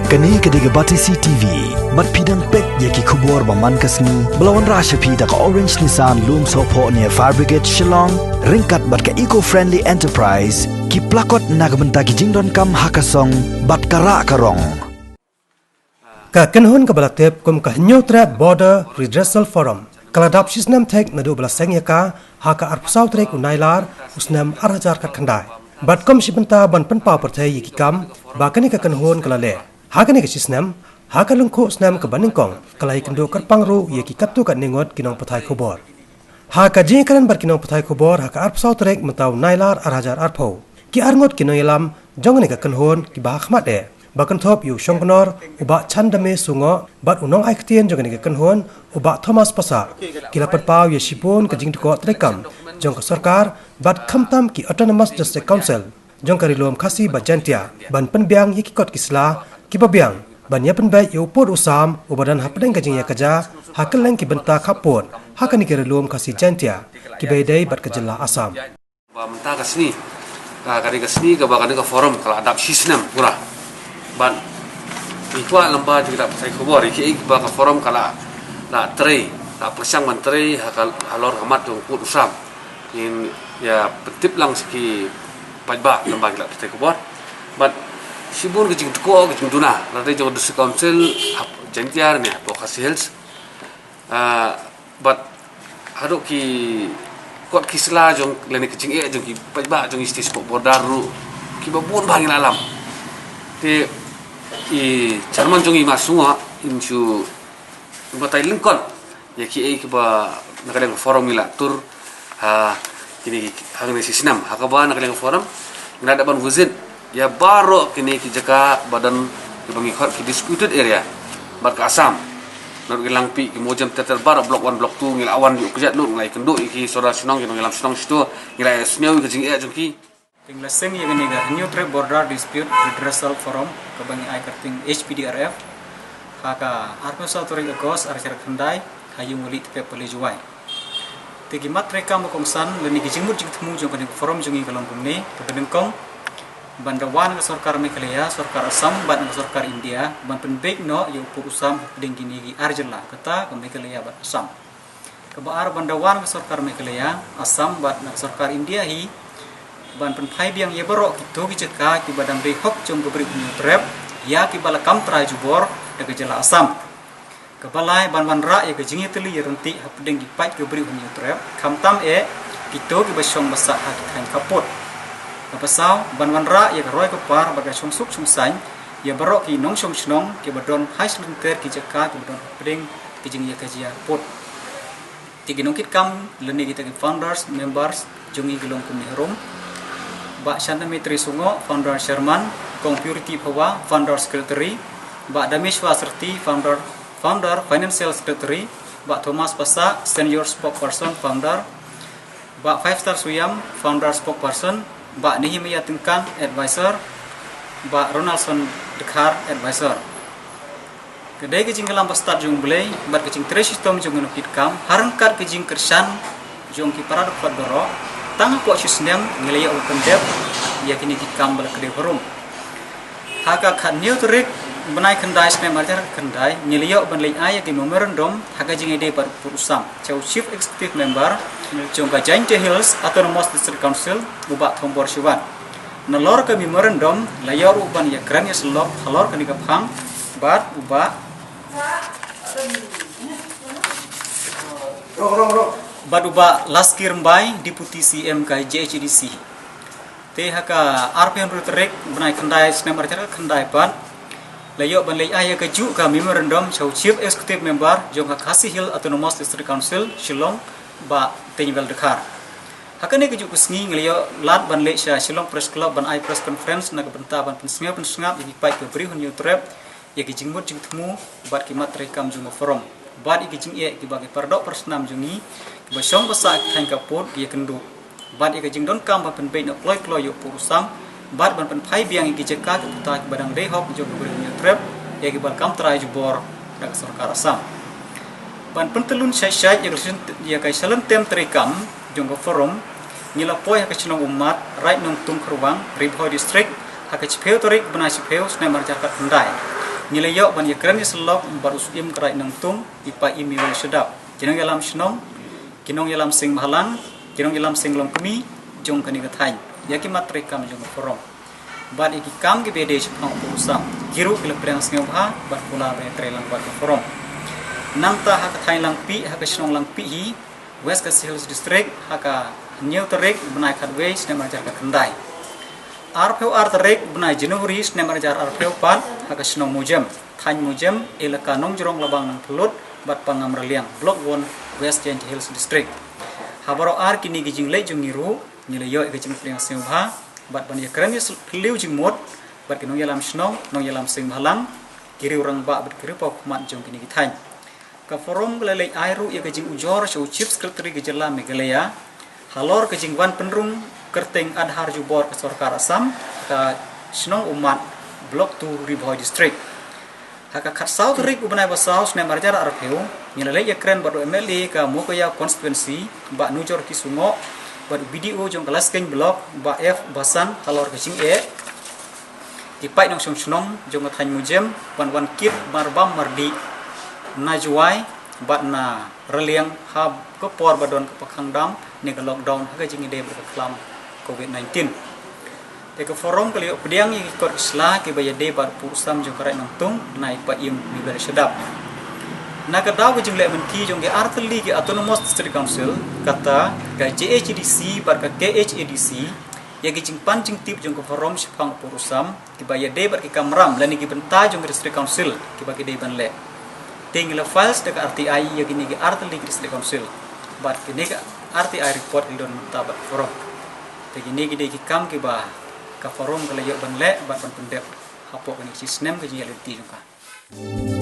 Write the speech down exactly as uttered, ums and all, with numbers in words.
Kane ka dei ka Batesi T V. Bad phi dang peit ïa ki khubor ba man ka sngi ba la wanrah sha phi da ka Orange Nissan Lumsohphoh near Fire Brigade Shillong, ryngkat bad ka Eco Friendly Enterprise, ki plakot na ka bynta ki jingdonkam ha ka song bad ka rah ka rong. Ka kynhun kaba la tip kum ka Hynñiewtrep Border Redressal Forum ka la dap shisnem thik naduh ba la seng ïa ka ha ka arphew saw tarik u Nailar u snem ar hajar khatkhyndai. Bad kum shi bynta ban pynpaw pyrthei ïa ki kam ba kane ka kynhun ka la leh. Ha kane ka shisnem, ha ka lyngkhuh snem kaba nyngkong, ka la ïakynduh kyrpang ruh ïa ki katto katne ngut ki nongpathai khubor. Ha ka jingïakren bad ki nongpathai khubor ha ka arphew saw tarik mynta u Nailar ar hajar arphew, ki arngut ki nongïalam jong kane ka kynhun kiba ha khmat eh, ba kynthup ïa u Shongknor u Bah Chandame Sungoh bad u nongai ktien jong kane ka kynhun u Bah Thomas Passah, ki la pynpaw ïa shibun ka jingdkhoh treikam jong ka sorkar bad khamtam ki Autonomous District Council jong ka Ri Lum Khasi bad Jaiñtia ban pynbiang ïa ki kot ki sla kiba biang ban ïa pynbeit ïa u pud u sam uba don hapdeng ka jingïakajia ha kylleng ki bynta khappud ha kane ka Ri Lum Khasi Jaiñtia kiba ïadei bad ka jylla Assam. Ba mynta ka sngi, ka, ka dei ka sngi kaba kane ka forum ka la dap shisnem pura. Bad ngi kwah lem bad jingdap pathai khubor ïa kiei kiba ka forum ka la, la trei, la pyrshang ban trei ha ka, halor ka mat jong u pud u sam. Ngin ïa pyntip lang sha ki paidbah lem bad ki lad pathai khubor. Bad shibun ka jingdkhoh ka jingduna, lada jong District Council hap Jaiñtia ne hapoh Khasi Hills. Ah, bad haduh ki kot ki sla jong lane ka jingeh jong ki paidbah jong ngi sha shatei shapoh border ruh kiba bun bha ngi la lam. Te i chairman jong ngi Ma Sungoh in shu batai lyngkot ïa kiei kiba na ka liang forum ngi la tur ha kine ki, ha kine shi snem. Ha kaba na ka liang forum ngi la dep ban visit ïa baroh kine ki jaka ba don kiba ngi khot ki disputed area bad ka Assam. Naduh ki Langpih, ki Mawjem ter ter baroh, block one, block two, ngi la wan ïa u kjat lut, ngi la ïakynduh ïa ki sordar shnong, ki nongïalam shnong shito, ngi la ïasngew ïa ka jingeh jong ki. Te ngi la seng ïa kane ka Hynñiewtrep Border Dispute Redressal Forum kaba ngi ai kyrteng H P D R F ha ka arphew saw tarik August ar hajar khyndai ha ïing u Lih Tpep Pale Jowai. Te ki mat treikam ba kongsan lane ki jingmut jingthmu jong kane ka forum jong ngi ka long kumne, kaba nyngkong, ban dawa na ka sorkar Meghalaya, sorkar Assam bad na ka sorkar India ban pynbeit noh ïa u pud u sam hapdeng kine ki ar jylla, kata ka Meghalaya bad Assam. Kaba ar, ban dawa na ka sorkar Meghalaya, Assam bad na ka sorkar India hi ban pynphai biang ïa baroh kito ki jaka kiba dang dei hok jong ka Bri u Hynñiewtrep ïa kiba la kam trai jubor da ka jylla Assam. Kaba lai, ban wanrah ïa ka jingïatylli ïaryntih hapdeng ki paid ka Bri u Hynñiewtrep, khamtam eh kito kiba shong ba sah ha ki thaiñ khappud. Kaba saw, ban wanrah ïa ka roi ka par bad ka shongsuk shongsaiñ ïa baroh ki nongshong shnong kiba don ha shilynter ki jaka kiba don hapdeng ki jingïakajia pud. Te ki nongkitkam lane kita ki founders, members jong ngi ki long kumne harum: Bah Shantamitri Sungoh, founder chairman, Kong Purity Phawa, founder secretary, Bah Dameshwar Sriti, founder, founder financial secretary, Bah Thomas Passah, senior spokesperson, founder, Bah Five Star Suyam, founder spokesperson, Bah Nehemiah Tyngkan, advisor, Bah Ronaldson Dkhar, advisor. Ka dei ka jingïalam ba stad jong U Blei bad ka jingtrei shitom jong ki nongkitkam, ha ryngkat ka jingkyrshan jong ki para dkhot baroh, tang hapoh shi snem ngi la ïoh ban pyndep ïa kine ki kam ba la kdew harum. Ha ka khathynñiew tarik bnai khyndai snem ar hajar khatkhyndai, ngi la ïoh ban leit ai ïa ki memorandum ha ka jingïadei bad u pud u sam sha u Chief Executive Member jong ka Jaintia Hills Autonomous District Council, u Bah Thombor Shiwat. Nalor ka memorandum la ïoh ruh ban ïakren ïasyllok halor kane ka phang bad u Bah, bad u Bah Laskir Rymbai, Deputy C M ka J H A D C. Te ha ka arphew hynriew tarik bnai khyndai snem ar hajar khatkhyndai pat, la ïoh ban leit ai ïa kajuh ka memorandum sha u Chief Executive Member jong ka Khasi Hills Autonomous District Council, Shillong, Bah Teiñweldkhar. Ha kane kajuh ka sngi ngi la ïoh lad ban leit sha Shillong Press Club ban ai press conference na ka bynta ban pynsngew pynsngap ïa ki paid ka Bri u Hynñiewtrep ïa ki jingmut jingthmu bad ki mat treikam jong ka forum, bad ïa ki jingeh kiba ki paradoh parasnam jong ngi kiba shong ba sah ha ki thaiñ khappud ki ïakynduh, bad ïa ka jingdonkam ban pynbeit noh kloi kloi ïa u pud u sam bad ban pynphai biang ïa ki jaka ki puta kiba dang dei hok jong ka Bri u Hynñiewtrep ïa kiba la kam trai jubor da ka sorkar Assam. Ban pyntyllun shait shait ïa ka shalynter, ïa ka shalynter treikam jong ka forum, ngi la poi ha ka shnong Ummat, Raid Nongtung Khyrwang, Ri Bhoi District, ha ka shiphew tarik bnai shiphew snem ar hajar khatkhyndai. Ngi la ïoh ban ïakren ïasyllok bad u Syiem Kynrad Nongtung, i Paiem Mewel Shadap, ki nongïalam shnong, ki nongïalam seng bhalang, ki nongïalam seng longkmie jong kane ka thaiñ ïa ki mat treikam jong ka forum. Bad ïa ki kam kiba ïadei shaphang u pud u sam, ki ruh ki la pdiang sngewbha bad kular ban ïatrei lang bad ka forum. Nangta ha ka thaiñ Langpih, ha ka shnong Langpih hi, West Khasi Hills District, ha ka hynñiew tarik bnai khatwei snem ar hajar khatkhyndai. Arphew ar tarik bnai January snem ar hajar arphew pat, ha ka shnong Mujem, thaiñ Mujem, elaka Nongjrong Labang Nangphyllut bad Pangam Raliang, Block One, West Jaintia Hills District. Ha baroh ar kine ki jingleit jong ngi ruh, ngi la ïoh ïa ka jingpdiang sngewbha bad ban ïakren ïakhyllie jingmut bad ki nongïalam shnong, nongïalam seng bhalang, ki riew rangbah bad ki riew paw khmat jong kine ki thaiñ. Ka forum ka la leit ai ruh ïa ka jingujor sha u Chief Secretary ka jylla Meghalaya halor ka jingwan pynrung kyrteng Aadhaar jubor ka sorkar Assam, ka shnong Ummat, Block Two, Ri Bhoi District. Ha ka khatsaw tarik u bnai ba saw snem ar hajar arphew, ngi la leit ïakren bad u M L A ka Mowkaiaw constituency, Bah Nujor K Sungoh, bad u B D O jong ka Laskeiñ Block, Bah F Basan, halor ka jingeh ki paid nongshong shnong jong ka thaiñ Mujem ban wan kit marbam mardih na Jowai bad na Raliang ha ka por ba don ka pakhang dam ne ka lockdown ha ka jingïadei bad ka khlam covid nineteen. Te ka forum ka la ïoh pdiang ïa ki kot ki sla kiba ïadei bad u pud u sam jong u Kynrad Nongtung, na i Paiem Mewel Shadap. Na ka daw ka jingleh mynta jong ki artylli ki Autonomous District Council, kata ka J H A D C bad ka K H A D C, ïa ki jingpan jingtip jong ka forum shaphang u pud u sam kiba ïadei bad ki kamram lane ki bynta jong ka District Council kiba ki dei ban leh. Te ngi la file da ka R T I ïa kine ki artylli ki District Council bad kine ki R T I report ki la don mynta bad forum. Te kine ki dei ki kam kiba ka forum ka la ïoh ban leh bad ban pyndep hapoh kane ka snem ka jingïaid lynti jong ka.